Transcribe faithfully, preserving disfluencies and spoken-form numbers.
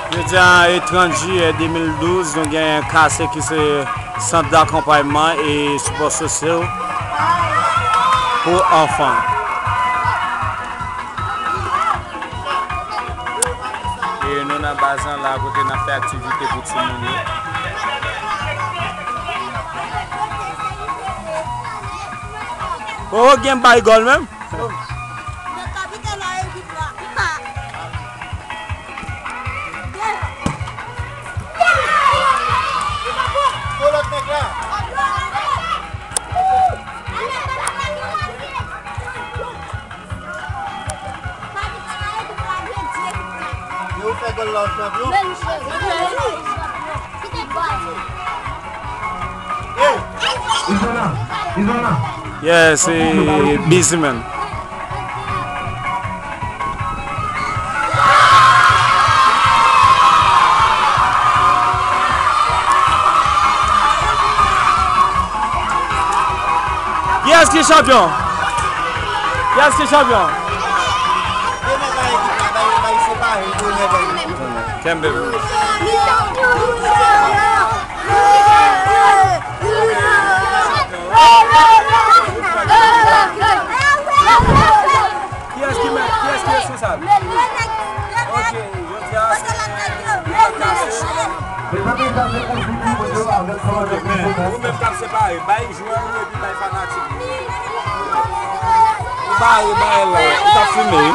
Jodi a, e trant jiyè de mil douz, nou gen kase ki se Sant d'akonpayman e sipò sosyal pou anfan. E nou nan baz lan la kote n ap fè aktivite pou timoun yo. Oh, gen bay gòl menm? Yo fè gòl la, w chanpyon. Hey! Yes, e Busy Man. Kiyès ki chanpyon? Kiyès ki chanpyon? Kenbe. Kiyès ki mèt? Kiyès ki responsab? Ok, jodi a se Ou menm k ap separe, bay jwè yo epi bay fanatik yo. Ou bare bagay la, ou t ap filme, wi.